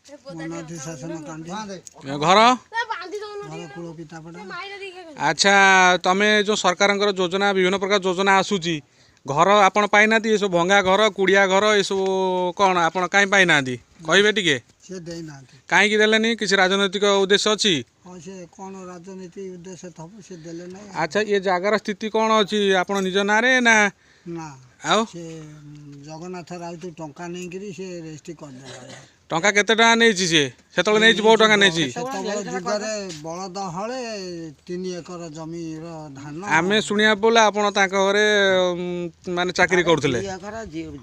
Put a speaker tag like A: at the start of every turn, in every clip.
A: ମନୋଧି ଶାସନ କାଣ୍ଡି।
B: ଘର?
A: ଘର କୂଳ ପିତାପଡ଼ା।
B: ଆଚ୍ଛା, ତମେ ଯେଉଁ ସରକାରଙ୍କର ଯୋଜନା, ବିଭିନ୍ନ ପ୍ରକାର ଯୋଜନା ଆସୁଛି, ଘର ଆପଣ ପାଇନାହାନ୍ତି? ଏସବୁ ଭଙ୍ଗା ଘର, କୁଡ଼ିଆ ଘର, ଏସବୁ କ'ଣ ଆପଣ କାହିଁ ପାଇନାହାନ୍ତି, କହିବେ ଟିକେ?
A: ସେ ଦେଇନାହାନ୍ତି।
B: କାହିଁକି ଦେଲେନି? କିଛି ରାଜନୈତିକ ଉଦ୍ଦେଶ୍ୟ ଅଛି?
A: ହଁ, ସେ କ'ଣ ରାଜନୀତି ଉଦ୍ଦେଶ୍ୟ ଥବ, ସେ ଦେଲେ ନାହିଁ।
B: ଆଚ୍ଛା, ଏ ଜାଗାର ସ୍ଥିତି କ'ଣ ଅଛି? ଆପଣ ନିଜ ନାଁରେ ନା?
A: ନା।
B: ଆଉ?
A: ସେ ଜଗନ୍ନାଥ ରାଉତ ଟଙ୍କା ନେଇକିରି ସେ ରେଜିଷ୍ଟ୍ରି କରିଦେଲା।
B: ଟଙ୍କା କେତେ ଟଙ୍କା ନେଇଛି ସିଏ? ସେତେବେଳେ ନେଇଛି, ବହୁତ ଟଙ୍କା ନେଇଛି।
A: ସେତେବେଳେ ଯୁଗରେ ବଳଦ ହଳେ 3 ଏକର ଜମିର ଧାନ।
B: ଆମେ ଶୁଣିବାକୁ ପାଇଲୁ ଆପଣ ତାଙ୍କ ଘରେ ମାନେ ଚାକିରି କରୁଥିଲେ।
C: ଘର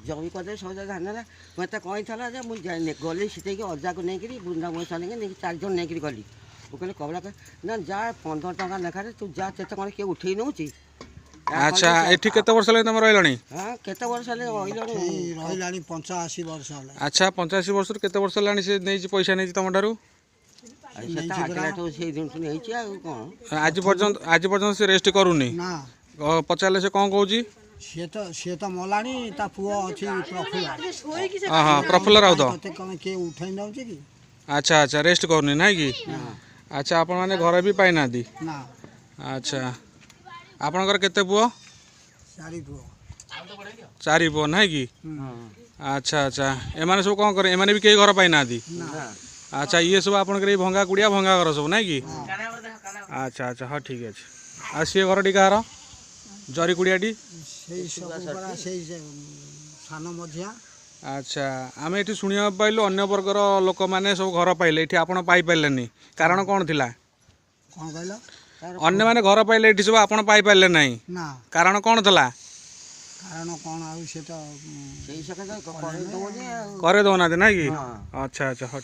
C: ଜମି କରିଦେଇ ସବୁ ଧାନ ହେଲା। ମୋତେ କହିଥିଲା ଯେ ମୁଁ ଗଲି ସେଠିକି, ଅଜାକୁ ନେଇକିରି, ବୃନ୍ଦା ମଉସା ନେଇକି 4 ଜଣ ନେଇକିରି ଗଲି। ମୁଁ କହିଲି କମଳା, ନା ଯା, 15 ଟଙ୍କା ଲେଖାରେ ତୁ ଯା, କେତେ କ'ଣ କିଏ ଉଠେଇ ନେଉଛି।
B: ଆଚ୍ଛା, ଏଠି କେତେ ବର୍ଷ ହେଲାଣି ତମେ ରହିଲଣି?
C: ହଁ, କେତେ ବର୍ଷ ହେଲେ ରହିଲଣି?
A: ଏଇ ରହିଲାଣି 85 ବର୍ଷ ହେଲା।
B: ଆଚ୍ଛା, 85 ବର୍ଷରୁ କେତେ ବର୍ଷ ହେଲାଣି ସେ ନେଇଛି, ପଇସା ନେଇଛି ତମ ଠାରୁ?
C: ସେ ତ ଆଗଲାଠୁ ସେଇ ଦିନଠୁ ନେଇଛି, ଆଉ କ'ଣ?
B: ଆଜି ପର୍ଯ୍ୟନ୍ତ ସେ ରେଷ୍ଟ କରୁନି?
A: ନା।
B: ପଚାରିଲେ ସେ କ'ଣ କହୁଛି?
A: ସିଏ ତ ମଲାଣି, ତା ପୁଅ ଅଛି ପ୍ରଫୁଲ୍ଲ।
B: ହଁ, ପ୍ରଫୁଲ୍ଲ ରାଉତ।
A: ତତେ କ'ଣ କିଏ ଉଠେଇ ନେଉଛି କି?
B: ଆଚ୍ଛା, ରେଷ୍ଟ କରୁନି ନାଇଁ କି? ଆଚ୍ଛା, ଆପଣମାନେ ଘର ବି ପାଇନାହାନ୍ତି?
A: ନା।
B: ଆଚ୍ଛା, ଆପଣଙ୍କର କେତେ ପୁଅ?
A: ଚାରି ପୁଅ।
B: ଚାରି ପୁଅ ନାଇଁ କି? ଆଚ୍ଛା, ଏମାନେ ସବୁ କ'ଣ କରେ? ଏମାନେ ବି କେହି ଘର ପାଇନାହାନ୍ତି?
A: ନା।
B: ଆଚ୍ଛା, ଇଏ ସବୁ ଆପଣଙ୍କର ଏଇ ଭଙ୍ଗା କୁଡ଼ିଆ, ଭଙ୍ଗା ଘର ସବୁ ନାଇଁ କି? ଆଚ୍ଛା, ହଁ, ଠିକ୍ ଅଛି। ଆଉ ସିଏ ଘରଟି କାହାର, ଜରି କୁଡ଼ିଆଟି?
A: ସେଇ ସବୁ ପରା, ସେଇ ଯେ, ସାନ ମଝିଆ।
B: ଆଚ୍ଛା, ଆମେ ଏଠି ଶୁଣିବାକୁ ପାଇଲୁ ଅନ୍ୟ ବର୍ଗର ଲୋକମାନେ ସବୁ ଘର ପାଇଲେ, ଏଠି ଆପଣ ପାଇପାରିଲେନି, କାରଣ କ'ଣ ଥିଲା?
A: କ'ଣ କହିଲ?
B: ଅନ୍ୟମାନେ ଘର ପାଇଲେ ଏଠି ସବୁ, ଆପଣ ପାଇପାରିଲେ ନାହିଁ?
A: ନା।
B: କାରଣ କ'ଣ ଥିଲା?
A: କାରଣ କ'ଣ ଆଉ ସେ ତ
C: ସେଇ ସକାଶେ କରେଇ ଦେଉନି ଆଉ।
B: କରେଇ ଦେଉନାହାନ୍ତି ନାଇଁ କି?
C: ହଁ।
B: ଆଚ୍ଛା, ହଉ।